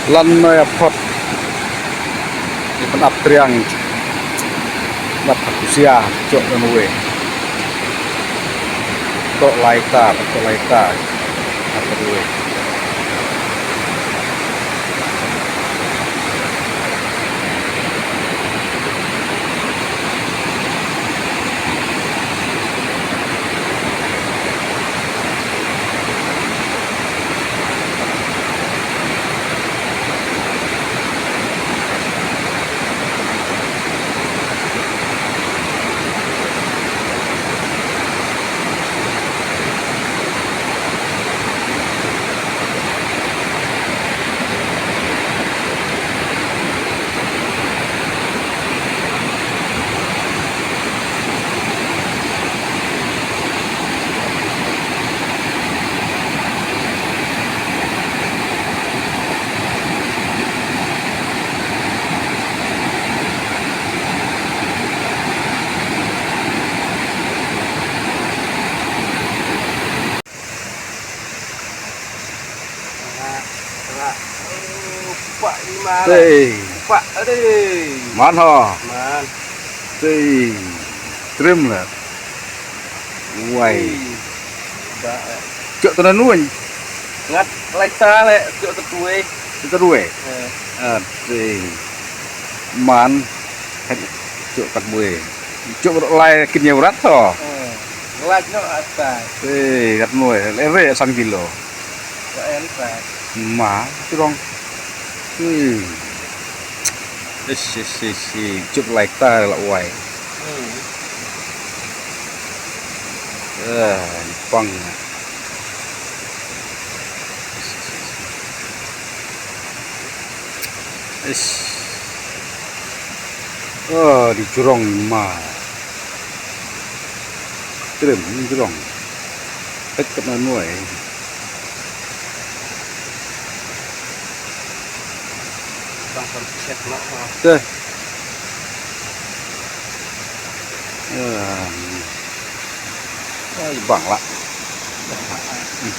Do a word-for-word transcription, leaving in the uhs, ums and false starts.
Lan noi a phot. Ni pynap triang. Pynap phat kusia. Jok don wei. Tok lai ta, tok lai ta. Ap wei. Pak ni man. Tei. Pak, aduh. Man ho. Man. Tei. Trim lah. Wai. Tei. Ba, eh. Cok tu nanun. Ngat lai ta le, cok tu tuai. Cok tu tuai. Eh. Ah, tei. Man. Cok kat bue. Cok lai kin ya urat ho. Eh. Laj no atai. Eh, kat noi. Lere sang kilo. Wa en tai. Ma, tu dong. Ui. Ish, ish, ish, ish. Cup lai ta la wai. Hmm. Eh, pang. Ish. Oh, di jurong ma. Trim, ni jurong. Pek kat na nuai. Bang sam check lah, ha. Teh. Ya. Ai, bang lah. Hmm.